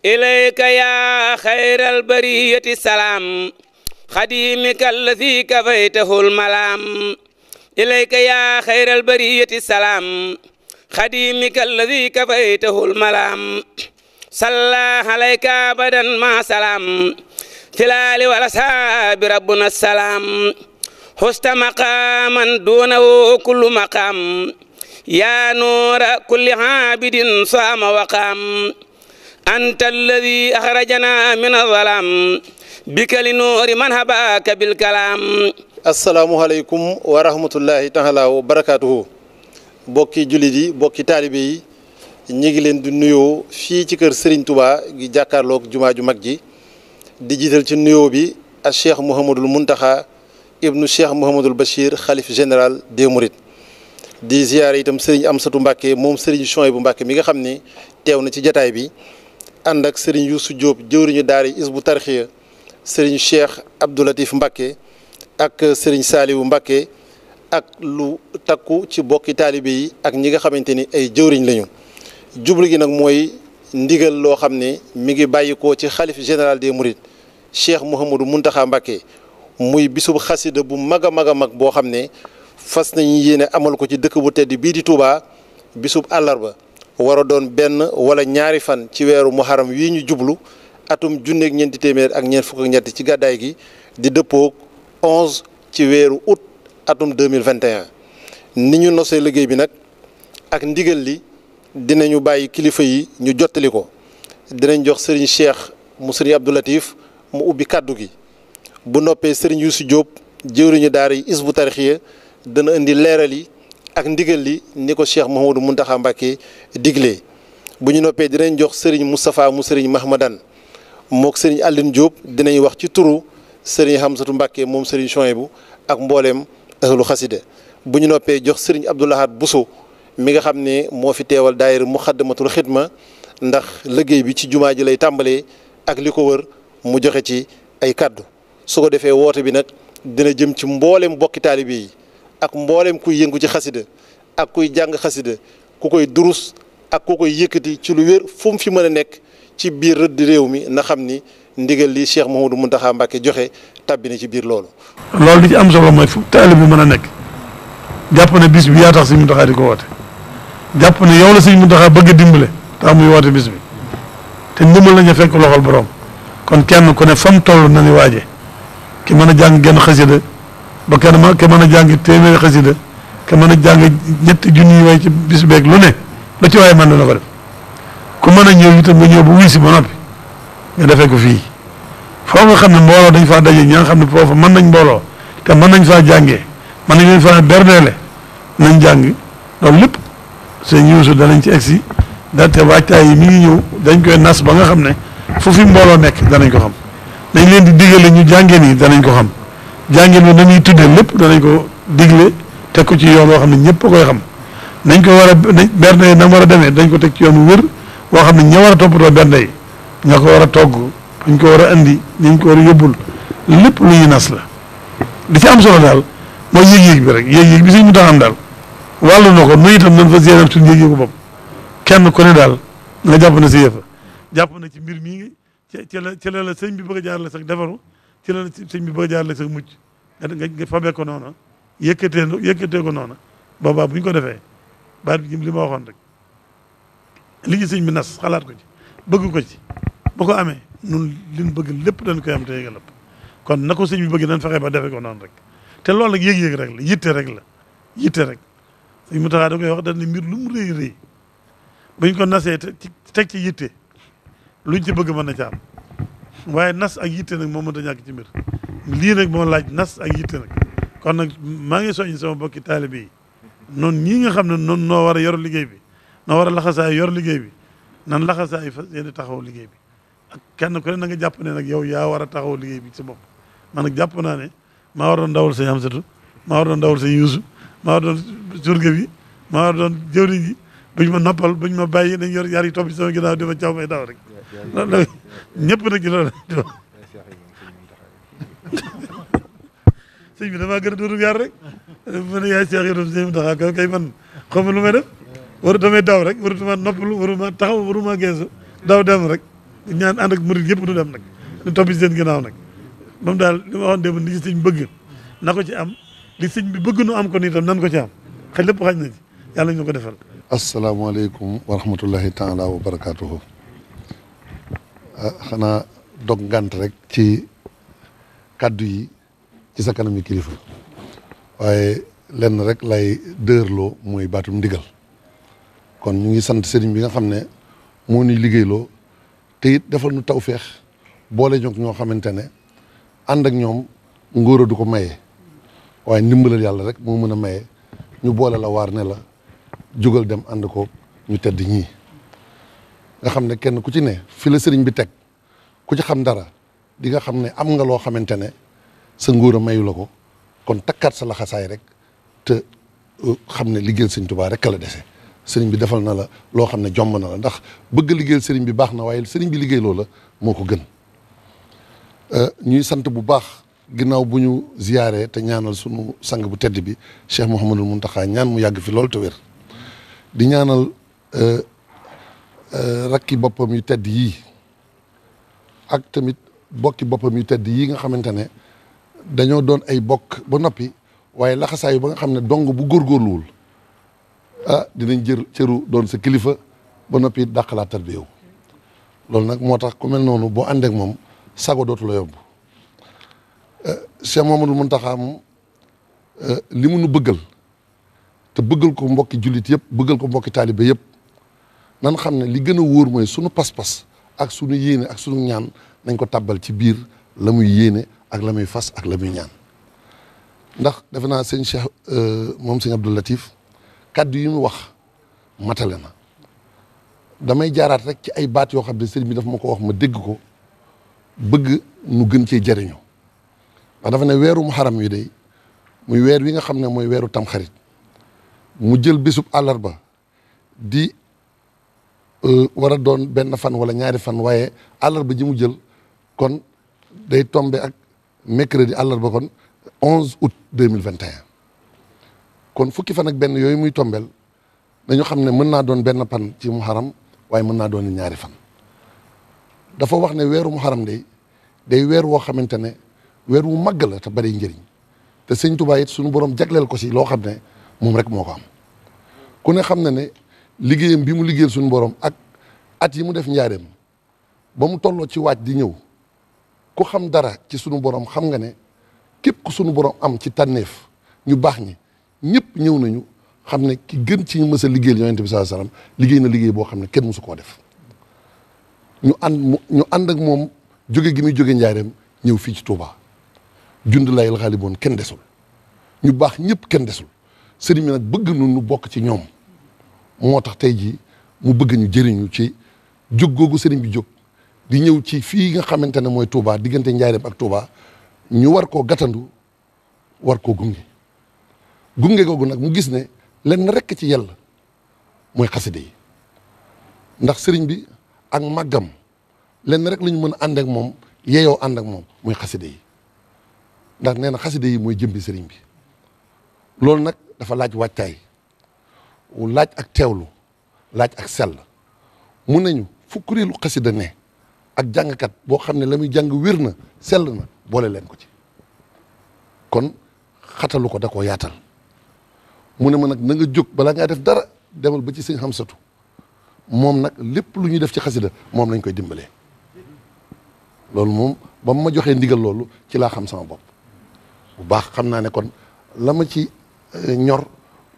إليك يا خير البرية السلام خديمك الذي كفيته الملام إليك يا خير البرية السلام خديمك الذي كفيته الملام صلى عليك أبدا مع سلام تلال والأصحاب ربنا السلام حست مقاما دونه كل مقام يا نور كل عابد صام وقام أنت الذي أخرجنا من الظلام بك لنور من هباك بالكلام. asalaamualeykum wa rahmatullahi taala wa barakaatuhu bokki jullit yi bokki taalibe yi ñi ngi leen di nuyoo fii ci kër Serigne Touba gi jàkkaarloog jumaa ju mag ji di jiital ci nuyoo bi ak Cheikh Mouhamadul Muntaxa ibnu Cheikh Mouhamadul Bachir xalif général des Mourides di ziyaare itam Serigne Amsatu Mbàkke moom Serigne Chouaïbou Mbàkke mi nga xam ni teew na ci jataay bi ànd ak Serigne Youssou Diop jëwriñu daara Hizbut Tarqiyyah Serigne Cheikh Abdou Latif Mbàkke ak Serigne Saliou Mbacke ak lu takku ci bokki taalibe yi ak ñi nga xamante ni ay jëwriñ lañu jublu gi nag mooy ndigal loo xam ne mi ngi bàyyikoo ci xalif général des Mourides Cheikh Mouhamadou Mountakha Mbacke muy bisub xasida bu mag a mag a mag boo xam ne fas nañu yéene amal ko ci dëkk bu tedd bii di Touba bisub àllarba war a doon benn wala ñaari fan ci weeru muharram wii ñu jublu atum junneeg ñeenti téeméer ak ñeent fukk ak ñett ci gàddaay gi di dëppoog 11 ci weeru août atum 2021 ni ñu nosee liggéey bi nag ak ndigal li dinañu bàyyi kilifa yi ñu jottali ko dinañ jox Serigne Cheikh mu Serigne Abdou Latif mu ubbi kàddu gi bu noppee Serigne Youssou Diop jëwriñu daara yi Hizbut Tarqiyyah dana indi leeral yi ak ndigal li ni ko Cheikh Mouhamadou Mountakha Mbacké diglee bu ñu noppee dinañ jox Serigne Moustapha mu Serigne Mahmadan mook Serigne Aline Diop dinañ wax ci turu Serigne Hamsatu Mbàkke moom Serigne Chouaïbou ak mbooleem ahlu xasida bu ñu noppee jox Serigne Abdou Lahad Bousso mi nga xam ne moo fi teewal daayira Muxaddamatul Xidma ndax liggéey bi ci jumaa ji lay tàmbalee ak li ko wër mu joxe ci ay kàddu su ko defee woote bi nag dina jëm ci mbooleem bokki taalibe yi ak mbooleem kuy yëngu ci xasida ak kuy jàng xasida ku koy durus ak ku koy yëkkati ci lu wér fu mu fi mën a nekk ci biir rëdd réew mi na xam ni ndigal li Cheikh Mouhamadou Mountakha Mbacké joxe tàbbi na ci biir loolu. loolu li ci am solo mooy fu taalibe bi mën a nekk jàpp ne bis bi yaa tax Sëñ Mountakha di ko woote jàpp ne yow la Sëñ Mountakha bëgg a dimbale tax muy woote bis bi te ndimbal lañu fekk loxol borom kon kenn ku ne fam toll na ni waaje ki mën a jàng genn xasida ba ki mën a jàng téeméeri xasida ki mën a jàng ñetti junni way ci bis beeg lu ne la ci waaye mën na ko def ku mën a ñëw itam nga ñëw bu wuy si ba noppi nga defee ko fii foo nga xam ne mbooloo dañ faa daje ñaa nga xam ne foofu mën nañ mbooloo te mën nañ faa jàngee mën nañ leen faa berdeele nañ jàng loolu lépp seen Yuusu danañ ci egsi date waajtaay yi mi ngi ñëw dañ koy nas ba nga xam ne fu fi mbooloo nekk danañ ko xam dañ leen di digale ñu jàngee nii danañ ko xam jàngeen bi na muy tuddee lépp danañ ko digle teg ko ci yoon woo xam ne ñëpp a koy xam nañ ko war a bernde na war a demee dañ ko teg ci yoon wër woo xam ne ña war a toppatoo bernde yi ña ko war a togg ñu ko war a andi ñu ko war a yóbbul lépp lu ñuy nas la li ci am solo daal mooy yéeg-yéeg bi rek yéeg-yéeg bi suñ mu tax am daal wàllu na ko nu itam nañ fa séenam suñ yéeg-yéegu bopp kenn ku ne daal nga jàpp na si yëfa jàpp na ci mbir mii ci la sëñ bi bëgg a jaarale sax defaru ci la sëñ bi bëgg a jaarale sax mucc nga fabee ko noona yëkkatee ko noona boobaa bu ñu ko defee baat bi li ma waxoon rek li ci sëñ bi nas xalaat ko ci bëgg ko ci bu ko amee nun liñ bëgg lépp dañ koy am te yëgal lépp kon na ko sëñ bi bëgg nañ fexe ba defe ko noonu rek te loolu nag yëg-yëg rek la yitte rek la yitte rek sëñ Mountakha da koy wax dañ ne mbir lu mu rëy rëy buñ ko nasee teg ci yitte luñ ci bëgg mën na ca am waaye nas ak yitte nag moo mënta ñàkk ci mbir lii nag moo laaj nas ak yitte nag kon nag maa ngi soññ sama bokki taalibe yi noonu ñii nga xam ne noonu noo war a yor liggéey bi noo war a laxasaay yor liggéey bi nan laxasaay fas yéene taxaw liggéey bi ak kenn ku ne na nga jàpp ne nag yow yaa war a taxaw liggéey bi ci bopp man nag jàpp naa ne maa war doon dawal sëñ Amsatu maa war doon dawal sëñ Yuusu maa war doon surga bi maa war doon jëwriñ ji buñ ma noppal buñ ma bàyyi dañ yor yar yi topp ci sama ginnaaw di ma caw may daw rek loolu ñëpp nag ci loolu sëñ bi damaa gën a dóorub yar rek ma ne yaay Cheikh Ibrahima sëñ Mountakha ko kay man xaw ma lu may def waru damay daw rek waru ma noppalu waru ma taxaw waru ma geesu daw dem rek ñaan ànd ak murid yëpp du dem nag ñu topp ci seen ginnaaw nag moom daal li ma waxoon démb li ci sëñ bëgg na ko ci am li sëñ bi bëgg nu am ko nii tam nan ko ci am xel lépp xaj na ci yàlla ñu ko defal. asalaamaaleykum wa rahmatullahi taala wa barakaatuhu. xanaa dog ngant rek ci kaddu yi ci sa kanam yi kilifa waaye lenn rek lay dërloo mooy baatum ndigal kon ñu ngi sant sëriñ bi nga xam ne moo ñuy liggéeyloo te it defal nu tawféex boole ñoog ñoo xamante ne ànd ak ñoom ngóora du ko maye waaye ndimbalal yàlla rek moo mën a maye ñu boole la waar ne la jógal dem ànd ko ñu tedd ñii nga xam ne kenn ku ci ne fi la sëriñ bi teg ku ci xam dara di nga xam ne am nga loo xamante ne sa ngóor a mayu la ko kon takkaat sa laxasaay rek te xam ne liggéeyal sëriñ Tuubaa rek la dese sëriñ bi defal na la loo xam ne jomb na la ndax bëgg liggéeyal sëriñ bi baax na waaye sëriñ bi liggéey loo la moo ko gën ñuy sant bu baax ginnaaw bu ñu ziyaaree te ñaanal sunu sang bu tedd bi Cheikh Mouhamadul Mountakha ñaan mu yàgg fi loolu te wér di ñaanal rakki boppam yu tedd yii ak tamit bokki boppam yu tedd yii nga xamante ne dañoo doon ay bokk ba noppi waaye laxasaayu ba nga xam ne dong bu góorgóorluwul dinañ jël cëru doon sa kilifa ba noppi dàqalaat tarbiya loolu nag moo tax ku mel noonu boo àndeek moom sago dootu la yóbbu Cheikh Mouhamadou Mountakha moom li mu nu bëggal te bëggal ko mbokki jullit yëpp bëggal ko mbokki taalibe yëpp nan xam ne li gën a wóor mooy sunu pas-pas ak sunu yéene ak sunu ñaan nañ ko tàbbal ci biir la muy yéene ak la muy fas ak la muy ñaan ndax defe naa sëñ Cheikh moom sëñ Abdou Latif kàddu yi mu wax matale na damay jaaraat rek ci ay baat yoo xam ne sëriñ bi daf ma ko wax ma dégg ko bëgg nu gën cee jëriñoo ndax dafa ne weeru muharram wi day muy weer wi nga xam ne mooy weeru tamxarit mu jël bésub àllarba di war a doon benn fan wala ñaari fan waaye àllarba ji mu jël kon day tombe ak mercredi àllarba kon 11 août 2021 kon fukki fan ak benn yooyu muy tombeel dañu xam ne mën naa doon benn fan ci muharram waaye mën naa doon ñaari fan dafa wax ne weeru muharram day weer woo xamante ne weer wu màgg la te bari njëriñ te sëñ Tuubaa it suñu borom jagleel ko si loo xam ne moom rek moo ko am ku ne xam na ne liggéeyam bi mu liggéeyal suñu borom ak at yi mu def njaareem ba mu tolloo ci waaj di ñëw ku xam dara ci suñu borom xam nga ne képp ku suñu borom am ci tànneef ñu baax ñi ñëpp ñëw nañu xam ne ki gën ci ñu mës a liggéeyal yonent bi sallallahu alayhi wasallam liggéey na liggéey boo xam ne kenn mësu koo def ñu ànd ak moom jóge gi muy jóge njaareem ñëw fii ci Touba jund layil xaaliboon kenn desul ñu baax ñëpp kenn desul sëriñ bi nag bëgg nu bokk ci ñoom moo tax tey jii mu bëgg ñu jëriñu ci jóg googu sëriñ bi jóg di ñëw ci fii nga xamante ne mooy Touba diggante njaareem ak Touba ñu war koo gàttandu war koo gunge googu nag mu gis ne lenn rekk ci yàlla mooy xaside yi ndax sëriñ bi ak màggam lenn rek la ñu mën a ànd ak moom yeeyoo ànd ak moom mooy xaside yi ndax nee na xaside yi mooy jëmbi sëriñ bi loolu nag dafa laaj wàccaay laaj ak teewlu laaj ak sell mun nañu fu kuréelu xasida ne ak jàngkat boo xam ne la muy jàng wér na sell na boole leen ko ci kon xatalu ko da koo yaatal mu ne ma nag na nga jóg balaa ngaa def dara demal ba ci sëñ Xamsatu moom nag lépp lu ñuy def ci xasida moom lañ koy dimbalee loolu moom ba ma joxee ndigal loolu ci laa xam sama bopp bu baax xam naa ne kon la ma ci ñor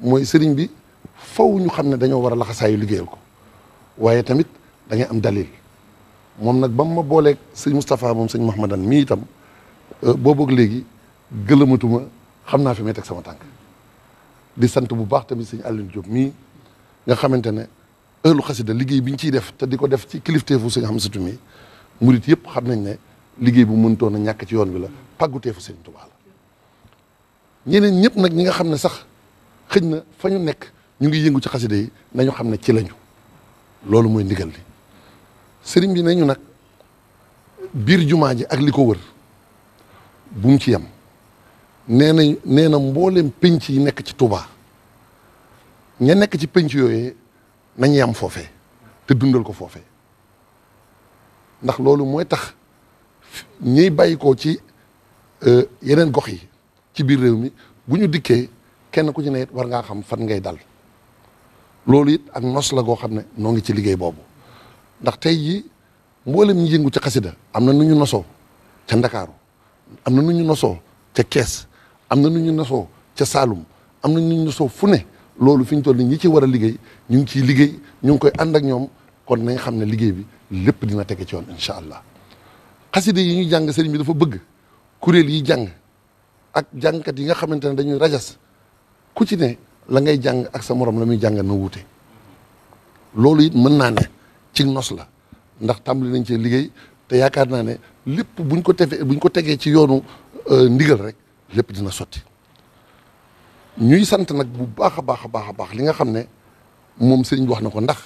mooy sëriñ bi faw ñu xam ne dañoo war a laxasaayu liggéeyal ko waaye tamit da ngay am dalil moom nag ba ma booleeg sëñ Moustapha moom sëñ Mahmadan mii itam booboog léegi gëlëmatuma xam naa fi may teg sama tànk di sant bu baax tamit sëñ Alioune Diop mii nga xamante ne ëllu xasida liggéey bi ñu ciy def te di ko def ci kilifteefu sëñ Xamsatu mii murit yëpp xam nañ ne liggéey bu mënutoon a ñàkk ci yoon bi la pàgguteefu sëñ Tuubaa la ñeneen ñëpp nag ñi nga xam ne sax xëj na fa ñu nekk ñu ngi yëngu ci xasida yi nañu xam ne ci lañu loolu mooy ndigal li sëriñ bi nañu nag biir jumaa ji ak li ko wër bu mu ci yem nee na mbooleem penc yi nekk ci Touba ña nekk ci penc yooyee nañ yem foofee te dundal ko foofee ndax loolu mooy tax ñiy bàyyi ko ci yeneen gox yi ci biir réew mi bu ñu dikkee kenn ku ci ne it war ngaa xam fan ngay dal loolu it ak nos la goo xam ne noo ngi ci liggéey boobu ndax tey jii mboolem ñi yëngu ci xasida am na nu ñu nosoo ca Ndakaaru am na nu ñu nosoo ca Kees am na nu ñu nosoo ca Saalum am na nu ñu nosoo fu ne loolu fi ñu toll nii ñi ci war a liggéey ñu ngi ciy liggéey ñu ngi koy ànd ak ñoom kon nañ xam ne liggéey bi lépp dina tege ci yoon incha allah xasida yi ñu jàng sëriñ bi dafa bëgg kuréel yi jàng ak jàngkat yi nga xamante ne dañuy rajas ku ci ne la ngay jàng ak sa morom la muy jàng na wuute loolu it mën naa ne ci nos la ndax tàmbali nañ cee liggéey te yaakaar naa ne lépp buñ ko tegee ci yoonu ndigal rek lépp dina sotti ñuy sant nag bu baax a baax a baax a baax li nga xam ne moom sëriñ bi wax na ko ndax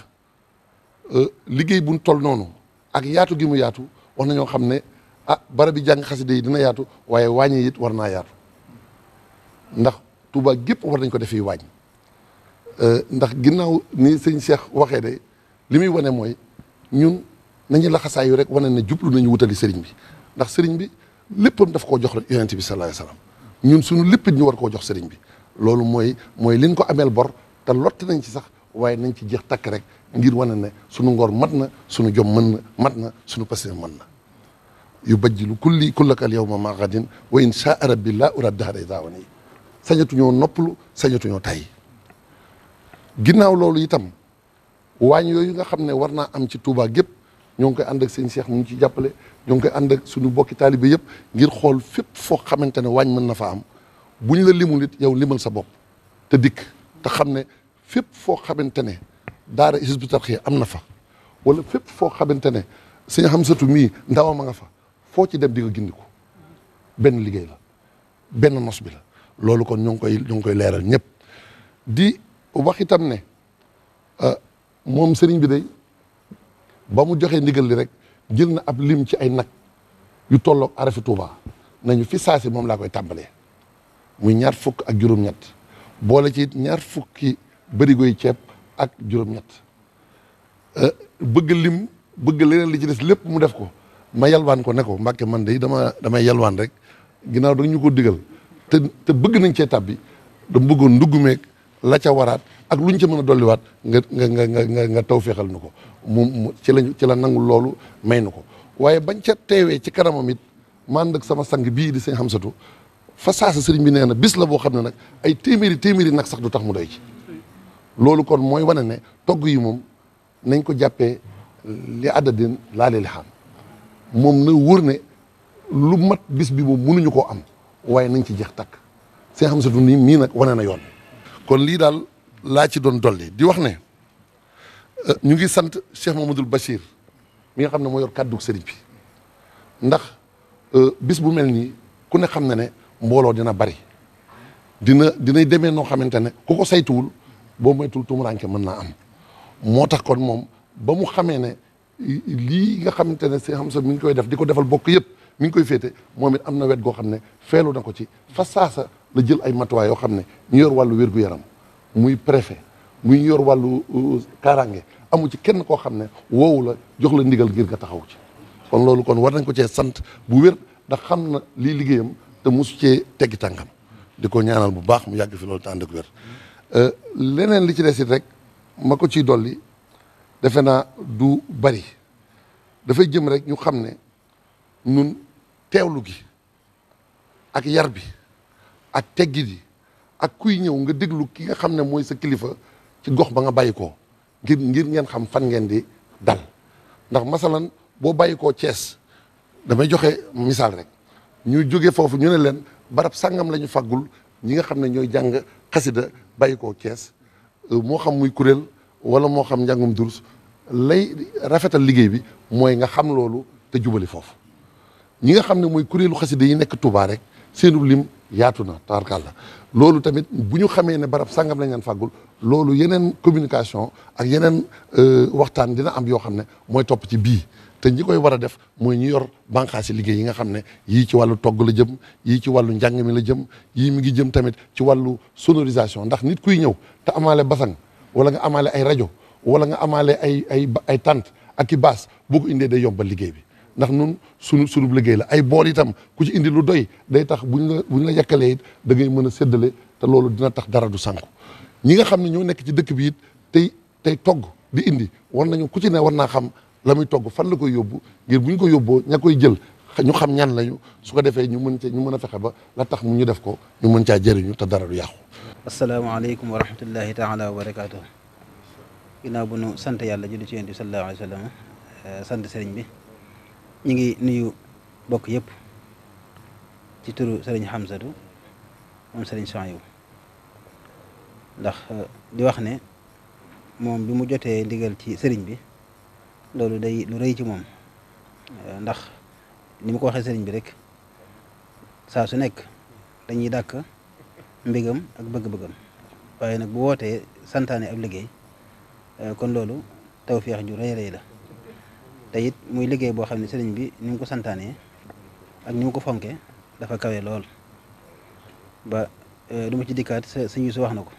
liggéey buñ toll noonu ak yaatu gi mu yaatu wax nañoo xam ne barab bi jàng xasida yi dina yaatu waaye wàññi it war naa yaatu ndax Touba gépp war nañ ko def yi wàññ ndax ginnaaw ni sëñ Cheikh waxee de li muy wane mooy ñun nañu laxasaayu rek wane ne jublu nañu wutali sëriñ bi ndax sëriñ bi léppam daf koo jox rek yonent bi sallallahu alayhi wasallam ñun suñu lépp ñu war koo jox sëriñ bi loolu mooy liñ ko ameel bor te lott nañ ci sax waaye nañ ci jeex takk rek ngir wane ne suñu ngor mat na suñu jom mën na mat na suñu passé mën na yu bajjilu kullaka al yawma ma gadin wa in shaa rabbi laa urad dahra daawani sañatuñoo noppalu sañatuñoo tay ginnaaw loolu itam waañ yooyu nga xam ne war naa am ci Touba gépp ñoo ngi koy ànd ak seen Cheikh mu ngi ci jàppale ñoo ngi koy ànd ak suñu bokki taalibe yëpp ngir xool fépp foo xamante ne waañ mën na fa am buñ la limul it yow limal sa bopp te dikk te xam ne fépp foo xamante ne daara Hizbut Tarqiyyah am na fa wala fépp foo xamante ne sëñ Hamsatu mii ndawam a nga fa foo ci dem di nga gindi ko benn liggéey la benn nos bi la loolu kon ñoo ngi koy leeral ñëpp di wax itam ne moom sëriñ bi day ba mu joxee ndigal li rek jël na ab lim ci ay nag yu tolloog arafi Touba nañu fi saasi moom laa koy tàmbalee muy 20 ak juróom-ñett boole ci 20 bërigoy ceeb ak juróom-ñett bëgg lim bëgg leneen li ci des lépp mu def ko ma yalwaan ko ne ko Mbàkke man de damay yalwaan rek ginnaaw da ñu ko digal te bëgg nañ cee tàbbi dama bëggoon ndugg meeg la ca waraat ak lu ñu ca mën a dolliwaat nga taw féexal nu ko mu ci la nangul loolu may nu ko waaye bañ ca teewee ci kanamam it man ak sama sang bii di sëñ Hamsatu fa saasa sëriñ bi nee na bis la boo xam ne nag ay téeméeri nag sax du tax mu doy ci loolu kon mooy wane ne togg yi moom nañ ko jàppee li àddadin laa li xam moom na wër ne lu mat bis bi moom mënuñu koo am waaye nañ ci jeex takk sëñ Hamsatu nii mii nag wane na yoon kon lii daal laa ci doon dolli di wax ne ñu ngi sant Cheikh Mamadou Bachir mi nga xam ne moo yor kàddu sëriñ bi ndax bis bu mel nii ku ne xam na ne mbooloo dina bari dinay demee noo xamante ne ku ko saytuwul boo moytul tumuranke mën naa am moo tax kon moom ba mu xamee ne lii nga xamante ne si xam sa mi ngi koy def di ko defal bokk yëpp mi ngi koy féete moom it am na wet goo xam ne feelu na ko ci fa saasa la jël ay matuwaay yoo xam ne ñu yor wàllu wér-gu-yaram muy préfet muy yor wàllu kaaraange amu ci kenn koo xam ne woowu la jox la ndigal ngir nga taxaw ci kon loolu kon war nañ ko cee sant bu wér ndax xam na lii liggéeyam te mosu cee teggi tànkam di ko ñaanal bu baax mu yàgg fi loolu te ànd ak wér leneen li ci des it rek ma ko ciy dolli defe naa du bari dafay jëm rek ñu xam ne nun teewlu gi ak yar bi ak teggi di ak kuy ñëw nga déglu ki nga xam ne mooy sa kilifa ci gox ba nga bàyyi koo ngir ngeen xam fan ngeen di dal ndax masalan boo bàyyi koo Thiès damay joxe misaal rek ñu jóge foofu ñu ne leen barab sàngam la ñu faggul ñi nga xam ne ñooy jàng xasida bàyyi koo Thiès moo xam muy kuréel wala moo xam njàngum durus lay rafetal liggéey bi mooy nga xam loolu te jubali foofu ñi nga xam ne mooy kuréelu xasida yi nekk Touba rek seenu lim yaatu na tabarkàlla loolu tamit bu ñu xamee ne barab sàngam lañ leen fàggul loolu yeneen communication ak yeneen waxtaan dina am yoo xam ne mooy topp ci bii te ñi koy war a def mooy ñu yor bànqaasi liggéey yi nga xam ne yii ci wàllu togg la jëm yii ci wàllu njàng mi la jëm yii mi ngi jëm tamit ci wàllu sonorisation ndax nit kuy ñëw te amaale basang wala nga amaale ay rajo wala nga amaale ay tànt ak i baas boo ko indee day yombal liggéey bi ndax nun sunu liggéey la ay bool itam ku ci indi lu doy day tax buñ la yekkalee it da ngay mën a séddale te loolu dina tax dara du sànku ñi nga xam ne ñoo nekk ci dëkk bi it tey togg di indi war nañu ku ci ne war naa xam la muy togg fan la koy yóbbu ngir bu ñu ko yóbboo ña koy jël ñu xam ñan lañu su ko defee ñu mën a fexe ba la tax mu ñu def ko ñu mën caa jëriñu te dara du yàqu. asalaamaaleykum wa rahmatullahi taala wa barakaatu. ginnaaw bu nu sant yàlla julli ci yonent bi sallallahu alayhi wa sallam sant sëriñ bi ñu ngi nuyu bokk yëpp ci turu sëriñ Hamsatu moom sëriñ Souhaïbou ndax di wax ne moom bi mu jotee ndigal ci sëriñ bi loolu day lu rëy ci moom ndax ni mu ko waxee sëriñ bi rek saa su nekk dañuy dàkk mbégam ak bëgg-bëggam waaye nag bu wootee santaane ab liggéey kon loolu tawfeex ju rëy rëy la te it muy liggéey boo xam ne sëriñ bi ni mu ko santaanee ak ni mu ko fonke dafa kawe lool ba du ma ci dikkaat sëñ Yuusu wax na ko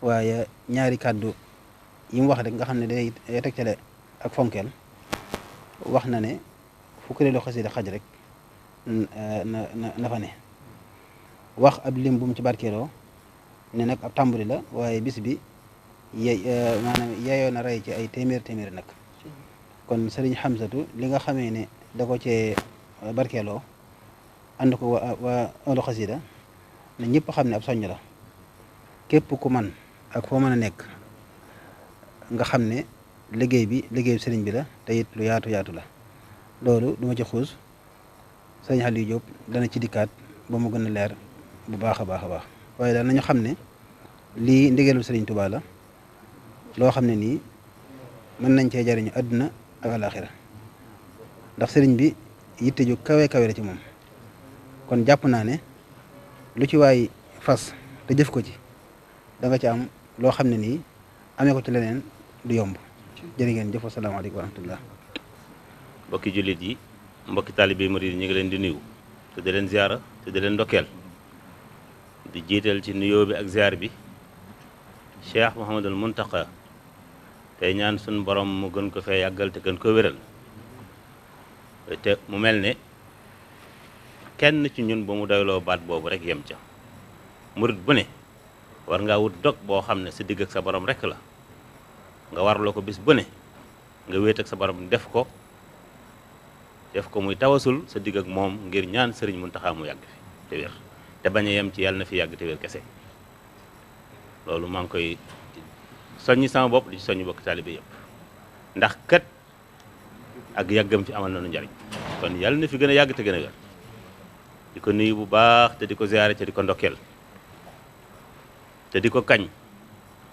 waaye ñaari kàddu yi mu wax rek nga xam ne day tegtale ak fonkeel wax na ne fu kuréelu xasida xaj rek na fa ne wax ab lim bu mu ci barkeeloo ne nag ab tàmbali la waaye bis bi maanaam yeeyoo na rey ci ay téeméer nag kon sëriñ Hamsatu li nga xamee ne da ko cee barkeeloo ànd ko waa ahlu xasida ne ñëpp xam ne ab soññ la képp ku man ak foo mën a nekk nga xam ne liggéey sëriñ bi la te it lu yaatu la loolu du ma ci xuus sëriñ Aliou Diop dana ci dikkaat ba mu gën a leer bu baax a baax waaye daal nañu xam ne lii ndigalu sëriñ Touba la loo xam ne nii mën nañ cee jariñu àdduna ak alaxira ndax sëriñ bi yitte ju kawe la ci moom kon jàpp naa ne lu ci waay fas te jëf ko ci da nga ci am loo xam ne nii amee ko ci leneen du yomb jërë ngeen jëf asalaamaaleykum wa rahmatullah. mbokki jullit yi mbokki taalibe murid yi ñu ngi leen di nuyu te di leen ziara te di leen ndokkeel di jiital ci nuyoo bi ak ziar bi Cheikh Mouhamadul Muntaqa tey ñaan suñu borom mu gën ko fee yàggal te gën ko wéral te mu mel ne kenn ci ñun ba mu doyloo baat boobu rek yem ca murid bu ne war ngaa wut dog boo xam ne sa digg ak sa borom rek la nga warloo ko bis bu ne nga wéet ak sa borom def ko muy tawasul sa digg ak moom ngir ñaan sëriñ Muntaxa mu yàgg fi te wér te bañ a yem ci yàlla na fi yàgg te wér kese loolu maa ngi koy soññi sama bopp di soññi bokk taalibe yëpp ndax kat ak yàggam fi amal nañu njariñ kon yàlla na fi gën a yàgg te gën a wér di ko nuyu bu baax te di ko ziyaare te di ko ndokkeel te di ko kañ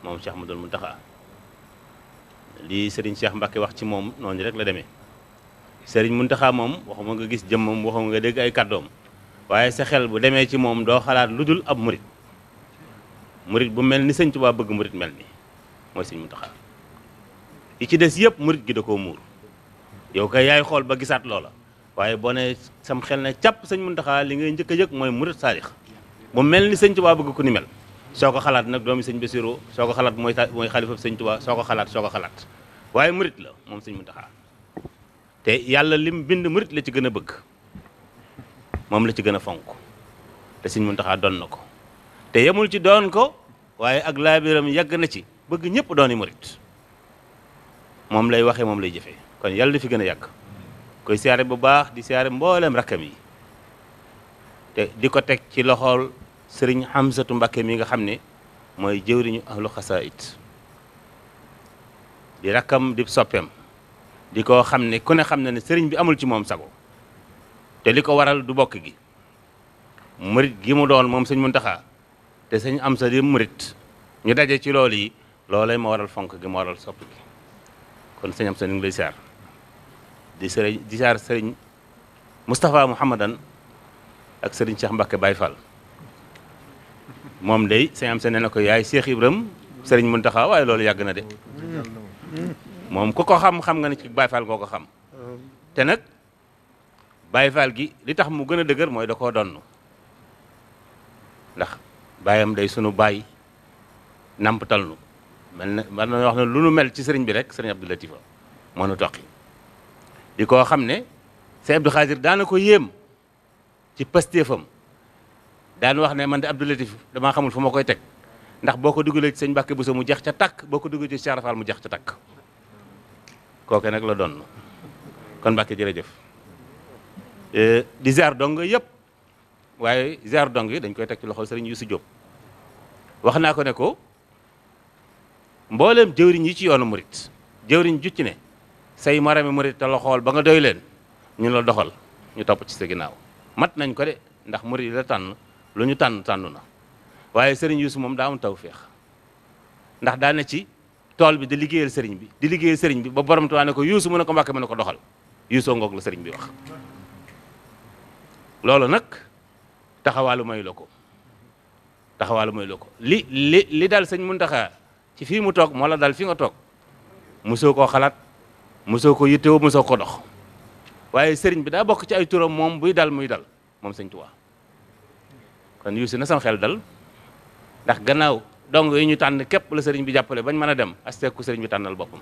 moom Cheikh Ahmadul Muntaxa lii Serigne Cheikh Mbacke wax ci moom noonu rek la demee Serigne Muntaxa moom waxuma nga gis jëmmam waxuma nga dégg ay kàddoom waaye sa xel bu demee ci moom doo xalaat lu dul ab murit bu mel ni Sëñ Tuubaa bëgg murit mel ni mooy Sëñ Muntaxa yi ci des yëpp murit gi da koo muur yow kay yaay xool ba gisaat loola waaye boo ne sam xel ne càpp Sëñ Muntaxa li ngay njëkk a yëg mooy murit saadix bu mel ni Sëñ Tuubaa bëgg ku ni mel soo ko xalaat nag doomi Sëñ Basiru soo ko xalaat mooy xalifa Sëñ Tuubaa soo ko xalaat waaye murit la moom Sëñ Muntaxa te yàlla lim bind murit la ci gën a bëgg moom la ci gën a fonk te Sëñ Muntaxa doon na ko te yemul ci doon ko waaye ak laabiram yàgg na ci bëgg ñëpp dooni murit moom lay waxee moom lay jëfee kon yàlla fi gën a yàgg koy siyaare bu baax di siyaare mboolem rakkam yi te di ko teg ci loxool sëriñ Hamsatu Mbàkke mi nga xam ne mooy jëwriñu ahlu xasaayit di rakkam di soppeem di ko xam ne ku ne xam na ne sëriñ bi amul ci moom sago te li ko waral du bokk gi murit gi mu doon moom Sëñ Muntaxa te Sëñ Amsa di murit ñu daje ci loolu yi loolay ma waral fonk gi ma waral sopp gi kon Sëñ Amsa ñu ngi lay siyaar di siyaar sëriñ Moustapha Mouhamadan ak sëriñ Cheikh Mbacke Baye Fall moom day Sëñ Amsa nee na ko yaay Cheikh Ibram sëriñ Muntaxa waaye loolu yàgg na de moom ku ko xam nga ne ci Baye Fall koo ko xam te nag Baye Fall gi li tax mu gën a dëgër mooy da koo donn ndax baayam day sunu baay nampatal nu mel na wax ne lu nu mel ci sëriñ bi rek sëriñ Abdou Latifa moo nu toqi di koo xam ne sëñ Abdou Khadir daana ko yéem ci pastéefam daan wax ne man de Abdou Latif damaa xamul fu ma koy teg ndax boo ko dugalee ci sëñ Mbàkke Buso mu jeex ca takk boo ko dugalee ci Cheikh Rafal mu jeex ca takk kooke nag la doon kon Mbàkke jërëjëf di ziar dong yëpp waaye ziar dong yi dañ koy teg ci loxol sëriñ Youssou Diop wax naa ko ne ko mbooleem jëwriñ yi ci yoonu murit jëwriñ jucc ne say marami murit te la xool ba nga doy leen ñu la doxal ñu topp ci sa ginnaaw mat nañ ko de ndax murit yi la tànn lu ñu tànn na waaye sëriñ Youssou moom daa am tawféex ndax daa ne ci tool bi di liggéeyal sëriñ bi ba borom tuwaa ne ko Youssou mu ne ko Mbàkke mu ne ko doxal Youssou ngoog la sëriñ bi wax loolu nag taxawaalu may la ko li dal sëñ Muntaxa ci fii mu toog moo la dal fi nga toog mosoo koo xalaat mosoo ko yittewoo mosoo ko dox waaye sëriñ bi daa bokk ci ay turam moom buy dal muy dal moom sëñ Tuubaa kon Youssou na sam xel dal ndax gannaaw dong yi ñu tànn képp la sëriñ bi jàppale bañ mën a dem asteeku sëriñ bi tànnal boppam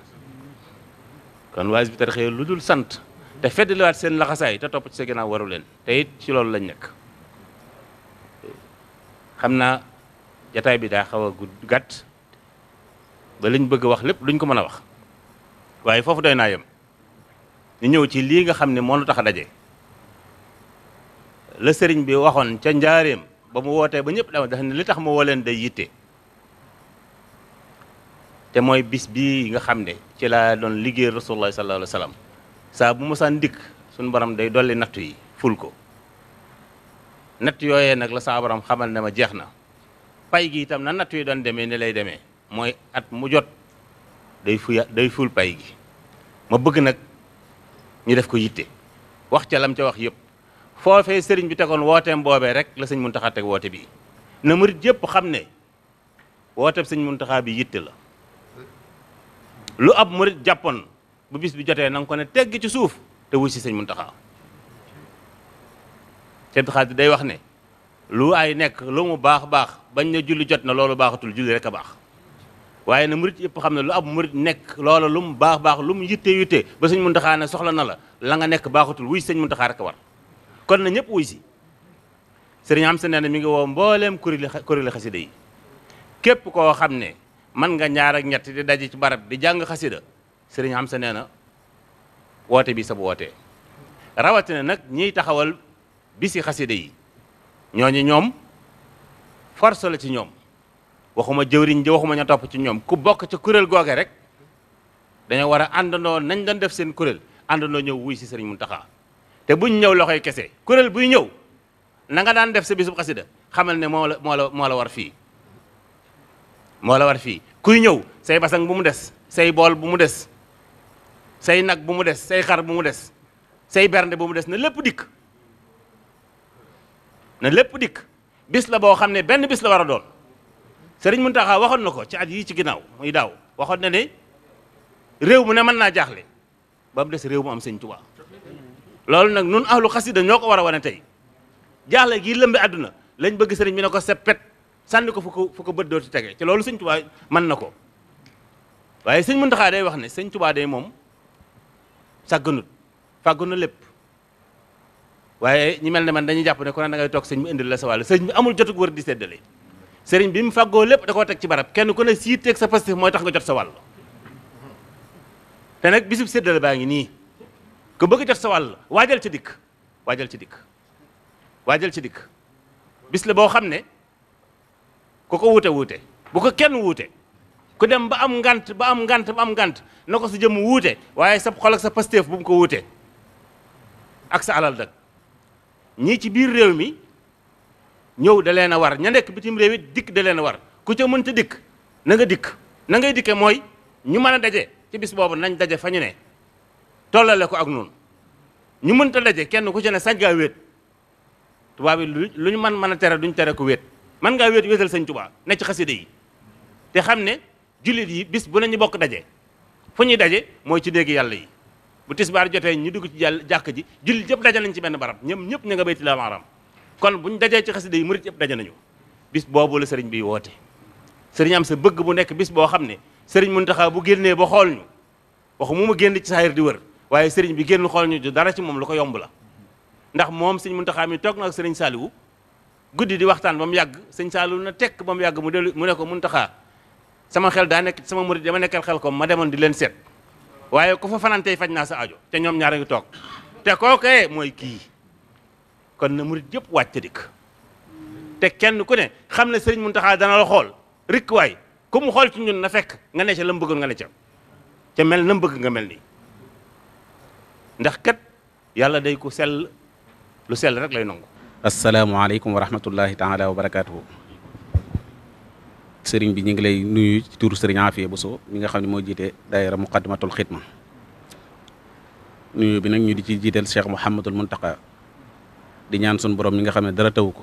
kon waa Hizbut Tarqiyyah lu dul sant te feddliwaat seen laxasaay te topp ci sa ginnaaw waru leen te it ci loolu lañ nekk xam naa jataay bi daa xaw a gàtt ba liñ bëgg wax lépp duñ ko mën a wax waaye foofu doy naa yem ñu ñëw ci lii nga xam ne moo nu tax a daje la sëriñ bi waxoon ca njaareem ba mu wootee ba ñëpp dama dafa ne li tax ma woo leen day yitte te mooy bis bii nga xam ne ci laa doon liggéey rasulullah sallallahu alayhi wa sallam saa bu mosaan dikk suñu borom day dolli nattu yi ful ko natt yooyee nag la saa borom xamal ne ma jeex na pay gi itam na natt yi doon demee ni lay demee mooy at mu jot day ful pay gi ma bëgg nag ñu def ko yitte wax ca lam ca wax yëpp foofee sëriñ bi tegoon wooteem boobee rek la sëñ Muntaxa teg woote bii na murit yëpp xam ne wooteem sëñ Muntaxa bi yitte la lu ab murit jàppoon bu bis bi jotee na nga ko ne tegg ci suuf te wuy si sëñ Muntaxa sëñ Xaadir day wax ne lu ay nekk lu mu baax bañ ne julli jot na loolu baaxatul julli rek a baax waaye na murit yëpp xam ne lu ab murit nekk loola lu mu baax lu mu yitte ba sëñ Muntaxa ne soxla na la nga nekk baaxatul wuy si sëñ Muntaxa rek a war kon na ñëpp wuy si sëriñ am sa nee na mi ngi woo mbooleem kuréeli xasida yi képp koo xam ne man nga ñaar ak ñett di daje ci barab di jàng xasida sëriñ am sa nee na woote bi sa bu wootee rawatina nag ñiy taxawal bisi xasida yi ñoom force la ci ñoom waxuma jëwriñ ji waxuma ña topp ci ñoom ku bokk ca kuréel googe rek dañoo war a àndandoo nañ doon def seen kuréel àndandoo ñëw wuy si sëriñ Muntaxa te buñ ñëw loxoy kese kuréel buy ñëw na nga daan def sa bisub xasida xamal ne moo la war fii kuy ñëw say basang bu mu des say bool bu mu des say nag bu mu des say xar bu mu des say bernde bu mu des na lépp dikk bis la boo xam ne benn bis la war a doon sëriñ Muntaxa waxoon na ko ci at yii ci ginnaaw muy daaw waxoon na ne réew mu ne mën naa jaaxle ba mu des réew mu am sëñ Tuubaa loolu nag nun ahlu xasida ñoo ko war a wane tey jaaxle gii lëmbi àdduna lañ bëgg sëriñ bi ne ko seppet sànni ko fu ko bët doo ci tege ci loolu sëñ Tuubaa mën na ko waaye sëñ Muntaxa day wax ne sëñ Tuubaa day moom sàgganut fàggu na lépp waaye ñi mel ne man dañuy jàpp ne ko ne da ngay toog sëñ bi indil la sa wàll sëñ bi amul jotug wër di séddale sëriñ bi mu fàggoo lépp da koo teg ci barab kenn ku ne sii teg sa pastif mooy tax nga jot sa wàll te nag bisub séddale baa ngi nii ku bëgg jot sa wàll waajal ci dikk bis la boo xam ne ku ko wuute bu ko kenn wuute ku dem ba am ngant na ko sa jëmm wuute waaye sa xol ak sa pastif bu mu ko wuute ak sa alal dag ñii ci biir réew mi ñëw da leen a war ña nekk bitim réew it dikk da leen a war ku ca mënta dikk na nga dikk na ngay dikke mooy ñu mën a daje ci bis boobu nañ daje fa ñu ne tollale ko ak noonu ñu mënta daje kenn ku ci ne sañ ngaa wéet tubaab yi lu ñu mën a tere duñ tere ko wéet mën ngaa wéetal sëñ Tuubaa ne ci xasida yi te xam ne jullit yi bis bu nañu bokk daje fu ñuy daje mooy ci dégg yàlla yi bu tisbaar jotee ñu dugg ci jàkk ji jullit yëpp daje nañ ci benn barab ñëpp ñu nga bayti la maaram kon buñ dajee ci xasida yi murit yëpp daje nañu bis boobu la sëriñ bi woote sëriñ am sa bëgg bu nekk bis boo xam ne sëriñ Muntaxa bu génnee ba xool ñu waxu mu génn ci saayir di wër waaye sëriñ bi génn xool ñu du dara ci moom lu ko yomb la ndax moom sëñ Muntaxa mi toog na ak sëriñ Saliou guddi di waxtaan ba mu yàgg sëñ Saliou na tekk ba mu yàgg mu ne ko Muntaxa sama xel daa nekk sama murid dama nekkal xel ko ma demoon di leen seet waaye ku fa fanaan tey faj naa sa aajo te ñoom ñaar a ngi toog te kookee mooy kii kon na murid yëpp wàcc dikk te kenn ku ne xam ne sëriñ Muntaxa dana la xool rikk waay ku mu xool ci ñun na fekk nga ne ca la mu bëggoon nga ne ca mel na mu bëgg nga mel nii ndax kat yàlla day ko sell lu sell rek lay nangu. asalaamaaleykum wa rahmatullahi taala wa barakaatuhu. sëriñ bi ñu ngi lay nuyu ci turu sëriñ Afia Bousso mi nga xam ne moo jiite daayira muqaddimatul xidma nuyu bi nag ñu di ci jiital Cheikh Mouhamadul Muntaqa di ñaan sun borom mi nga xam ne dara taw ko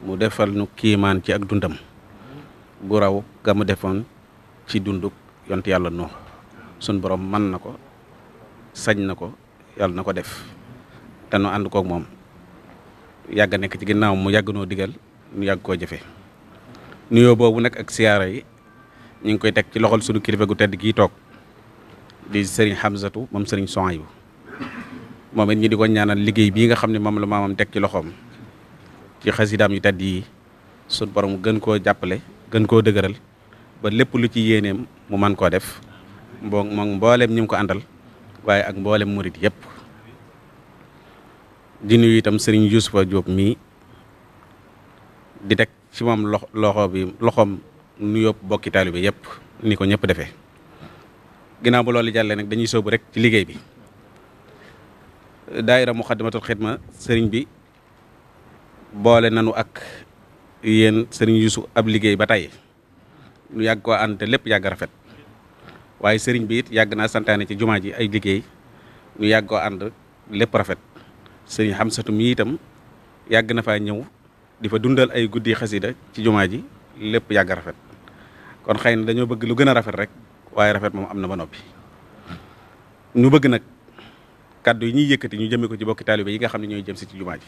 mu defal nu kiimaan ci ak dundam gu raw ga mu defoon ci dunduk yont yàlla noo sun borom man na ko sañ na ko yàlla na ko def te nu ànd koog moom yàgg nekk ci ginnaaw mu yàgg noo digal nu yàgg koo jëfe nuyoo boobu nag ak siyaara yi ñu ngi koy teg ci loxol sunu kilifa gu tedd gii toog di sëriñ Hamzatu moom sëriñ Sohaybu moom it ñi di ko ñaanal liggéey bii nga xam ne moom la maamam teg ci loxoom ci xasidaam yu tedd yi sunu borom gën koo jàppale gën koo dëgëral ba lépp lu ci yéeneem mu man koo def moom mboolem ñi mu ko àndal waaye ak mboolem murit yëpp di nuyu itam sëriñ Youssoufa Diop mii di teg ci moom loxoom nuyoo bokki taalibe yëpp ni ko ñëpp defee ginnaaw bu loolu jàllee nag dañuy sóobu rek ci liggéey bi daayira muqaddimatul xidma sëriñ bi boole nanu ak yéen sëriñ Youssou ab liggéey ba tey nu yàgg koo ànd te lépp yàgg rafet waaye sëriñ bi it yàgg naa santaane ci jumaa ji ay liggéey nu yàgg koo ànd lépp rafet sëriñ Hamsatu mi itam yàgg na faa ñëw di fa dundal ay guddi xasida ci jumaa ji lépp yàgg rafet kon xëy na dañoo bëgg lu gën a rafet rek waaye rafet moom am na ba noppi ñu bëgg nag kàddu yi ñuy yëkkati ñu jëmee ko ci bokki taalibe yi nga xam ne ñooy jëm si ci jumaa ji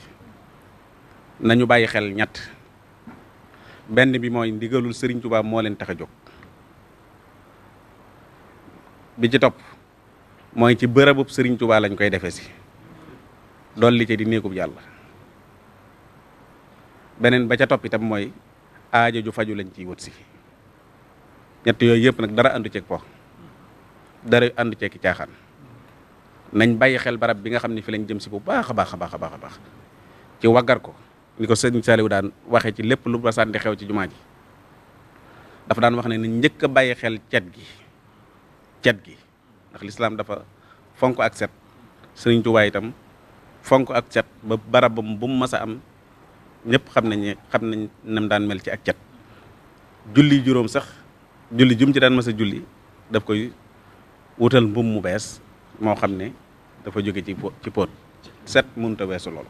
nañu bàyyi xel ñett benn bi mooy ndigalul sëriñ Tuubaa moo leen tax a jóg bi ci topp mooy ci bërëbub sëriñ Tuubaa lañ koy defee si dolli ci di néegub yàlla beneen ba ca topp itam mooy aajo ju faju lañ ciy wut si ñett yooyu yëpp nag dara àndu ceeg po dara àndu ceeg ki caaxaan nañ bàyyi xel barab bi nga xam ne fi lañ jëm si bu baax a baax a baax a baax a baax ci waggar ko ni ko sëriñ Saliou daan waxee ci lépp lu ba sànni xew ci jumaa ji dafa daan wax ne nañ njëkk a bàyyi xel cet gi ndax lislaam dafa fonk ak set sëriñ Tuubaa itam fonk ak cet ba barabam bu mu mas a am ñëpp xam nañ nam daan mel ci ak cet julli juróom sax julli jum ci daan mas a julli daf koy wutal mbum mu bees moo xam ne dafa jóge ci póot set mënut a weesu loolu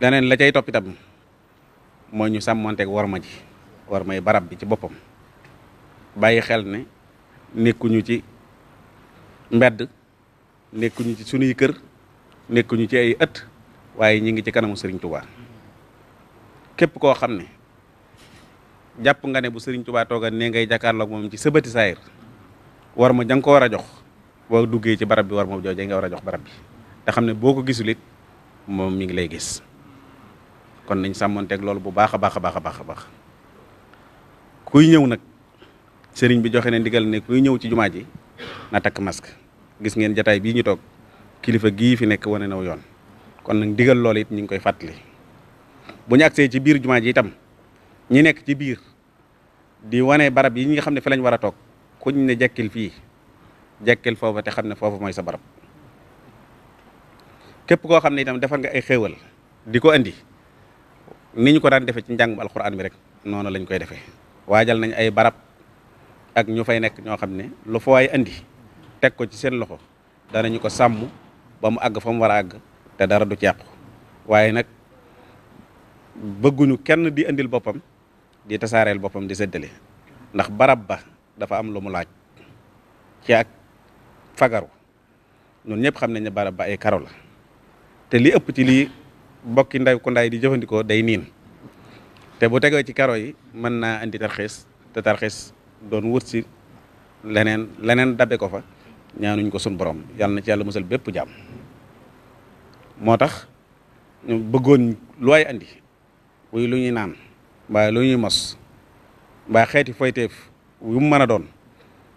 leneen la cay topp itam mooy ñu sàmmonteeg warma ji warmay barab bi ci boppam bàyyi xel ne nekkuñu ci mbedd nekkuñu ci sunuy kër nekkuñu ci ay ëtt waaye ñi ngi ci kanamu Serigne Touba képp koo xam ne jàpp nga ne bu Serigne Touba tooga ne ngay jàkkaarloog moom ci sëbëti saayir war ma jang ko war a jox boo duggee ci barab bi war ma jooju nga war a jox barab bi te xam ne boo ko gisul it moom mi ngi lay gis kon nañ sàmmonteeg loolu bu baax a baax a baax a baax a baax kuy ñëw nag sëriñ bi joxe ne ndigal ne kuy ñëw ci jumaa ji na takk masque gis ngeen jataay bii ñu toog kilifa gii fi nekk wane naw yoon kon nag ndigal loolu it ñu ngi koy fàttali bu ñu agsee ci biir jumaa ji itam ñi nekk ci biir di wane barab yi ñi nga xam ne fi lañ war a toog kuñ ne jekkil fii jekkil foofa te xam ne foofu mooy sa barab képp koo xam ne itam defar nga ay xéewal di ko andi ni ñu ko daan defee ci njàngum alxuraan bi rek noonu lañ koy defee waajal nañ ay barab ak ñu fay nekk ñoo xam ne lu fa waay andi teg ko ci seen loxo danañu ko sàmm ba mu àgg fa mu war a àgg te dara du ci yàqu waaye nag bëgguñu kenn di andil boppam di tasaareel boppam di séddale ndax barab ba dafa am lu mu laaj ci ak fagaru ñun ñëpp xam nañ ne barab ba ay karo la te li ëpp ci lii bokki nday ku ndaay di jëfandikoo day niin te bu tegee ci karo yi mën naa andi tarxiis te tarxiis doon wut si leneen dabe ko fa ñaanuñ ko sun borom yàlla na ci yàlla musal bépp jàmm. moo tax ñu bëggoon lu waay andi muy lu ñuy naan mbaa lu ñuy mos mbaa xeeti foyteef yu mu mën a doon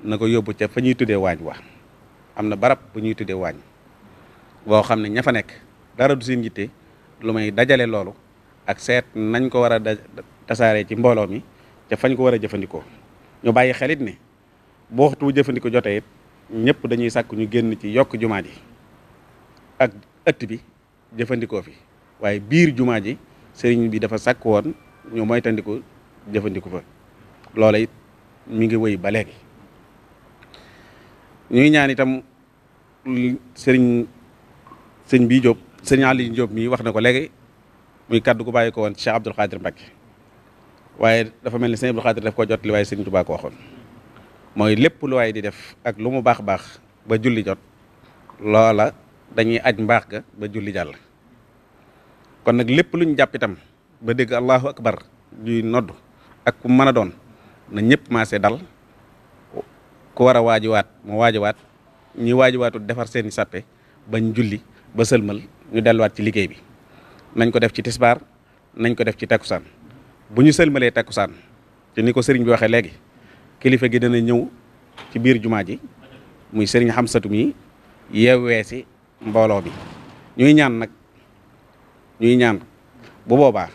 na ko yóbbu ca fa ñuy tuddee waañ wa am na barab bu ñuy tuddee waañ boo xam ne ña fa nekk dara du seen yitte lu may dajale loolu ak seet nañ ko war a tasaaree ci mbooloo mi ca fañ ko war a jëfandikoo ñu bàyyi xelit ne boo waxtu bu jëfandikoo jotee it ñëpp dañuy sàkk ñu génn ci yokk jumaa ji ak ëtt bi jëfandikoo fi waaye biir jumaa ji sëriñ bi dafa sàkk woon ñu moytandiku jëfandiku fa loola it mi ngi wéy ba léegi ñuy ñaan itam sëriñ bi Diop sëriñ Aliou Diop mii wax na ko léegi muy kaddu gu bàyyi ko woon Cheikh Abdoul Khadir Mbacké waaye dafa mel ni sëriñ Abdoul Khadir daf ko jot li waaye sëriñ Touba ko waxoon mooy lépp lu waay di def ak lu mu baax baax ba julli jot loola dañuy aj mbaax ga ba julli jàll kon nag lépp luñ jàpp itam ba dégg allahu akbar juy nodd ak ku mën a doon na ñëpp maase dal ku war a waajiwaat mu waajiwaat ñi waajiwaatu defar seeni sàppe bañ julli ba sëlmal ñu delluwaat ci liggéey bi nañ ko def ci tisbaar nañ ko def ci takkusaan bu ñu sëlmalee takkusaan te ni ko sëriñ bi waxee léegi kilifa gi dana ñëw ci biir jumaa ji muy sëriñ Xamsatu mi yeewee si mbooloo bi ñuy ñaan bu boobaa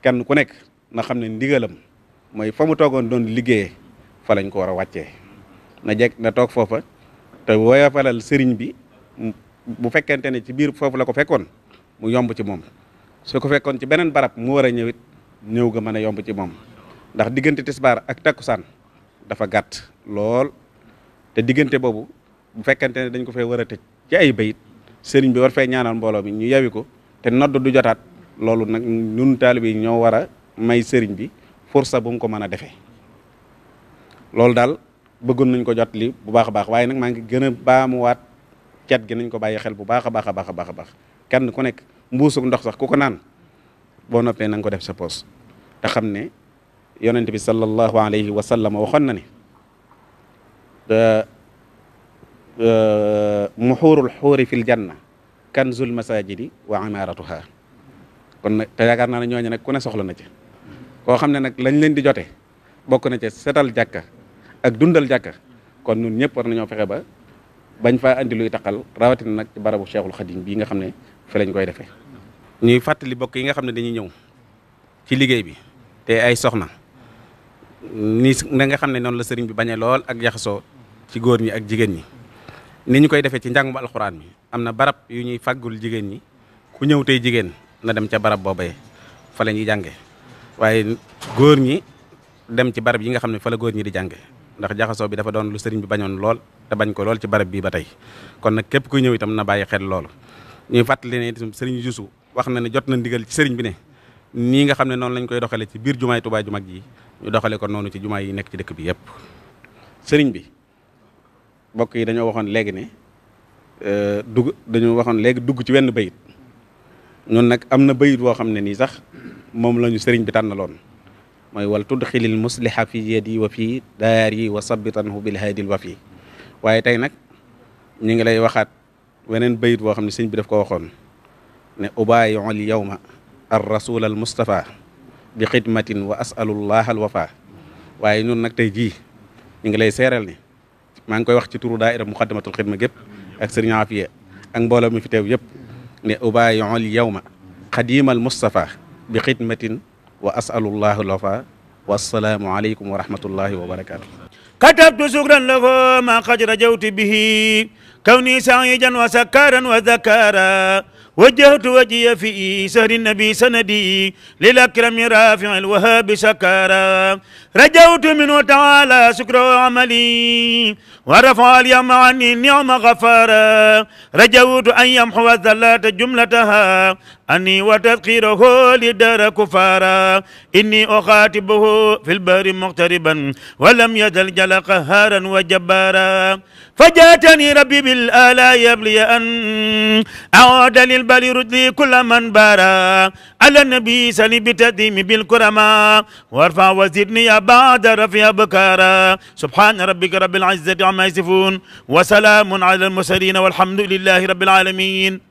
kenn ku nekk na xam ne ndigalam mooy fa mu toogoon doon liggéeyee fa lañ ko war a wàccee na toog foofa te woyofalal sëriñ bi bu fekkente ne ci biir foofu la ko fekkoon mu yomb ci moom su ko fekkoon ci beneen barab mu war a ñëwit ñëw ga mën a yomb ci moom ndax diggante tisbaar ak takkusaan dafa gàtt lool te diggante boobu bu fekkente ne dañ ko fee war a tëj ci ay bayit sëriñ bi war fee ñaanal mbooloo mi ñu yewi ko te nodd du jotaat loolu nag ñun taalibe yi ñoo war a may sëriñ bi fursa bu mu ko mën a defee loolu daal bëggoon nañ ko jot li bu baax a baax waaye nag maa ngi gën a baamuwaat cet gi nañ ko bàyyi xel bu baax a baax a baax a baax a baax kenn ku nekk mbuusug ndox sax ku ko naan boo noppee na nga ko def sa poos te xam ne yonent bi sallallahu alayhi wa sallam waxoon na ne muxuurul xuuri fil janna kanzul masajidi wa imaratuha kon nag te yaakaar naa ne ñooñu nag ku ne soxla na ci koo xam ne nag lañ leen di jote bokk na ci setal jàkka ak dundal jàkka kon ñun ñëpp war nañoo fexe ba bañ faa andi luy taqal rawatina nag ci barabu Cheikhul Khadim bii nga xam ne fi lañ koy defee. ñuy fàttali bokk yi nga xam ne dañuy ñëw ci liggéey bi te ay soxna ni nga xam ne noonu la sëriñ bi bañee lool ak jaxasoo ci góor ñi ak jigéen ñi ni ñu koy defee ci njàngum alxuraan mi am na barab yu ñuy fàggul jigéen ñi ku ñëw tey jigéen na dem ca barab boobee fa la ñuy jànge waaye góor ñi dem ci barab yi nga xam ne fa la góor ñi di jànge ndax jaxasoo bi dafa doon lu sëriñ bi bañoon lool te bañ ko lool ci barab bii ba tey kon nag képp kuy ñëw itam na bàyyi xel loolu ñuy fàttali ne itam sëriñ Yuusu wax na ne jot na ndigal ci sëriñ bi ne nii nga xam ne noonu lañ koy doxale ci biir jumaay Tuubaa ju mag ji ñu doxale ko noonu ci jumaa yi nekk ci dëkk bi yëpp sëriñ bi mbokk yi dañoo waxoon léegi ne dugg ci wenn bayit ñun nag am na bayit boo xam ne nii sax moom la ñu sëriñ bi tànnaloon mooy wal tudxilil musliha fi yadi wa fi daari wa sabitanhu bil haadil wa fi waaye tey nag ñu ngi lay waxaat weneen bayit boo xam ne sëriñ bi daf ko waxoon ne ubaayiul yawma ar rasul al mustafa bi xidmatin wa asalullah al wafa waaye ñun nag tey jii ñu ngi lay seeral ne maa ngi koy wax ci turu daaira muqaddamatul xidma gépp ak sëriñ Afiya ak mbooloo mi fi teew yëpp ne ubaayiul yawma xadimal mustafa bi xidmatin wa asalullah al wafa wassalaamu aleykum wa rahmatullahi wa barakatuh كتبت شكرا له ما قد رجوت به كوني سعيدا وسكارا وذكارا وجهت وجهي في سهر النبي سندي للأكرم رافع الوهاب سكارا رجوت منه تعالى شكر عملي ورفع اليوم عني النعم غفارا رجوت أن يمحو الذلات جملتها أني وتذكيره لدار كفارا إني أخاطبه في البر مغتربا ولم يزل جل قهارا وجبارا فجاتني ربي بالآلاء يبلي أن أعود للبر رجلي كل من بارا على النبي سلي بتديم بالكرما وارفع وزدني بعد رفيع بكارا سبحان ربك رب العزة عما يصفون وسلام على المرسلين والحمد لله رب العالمين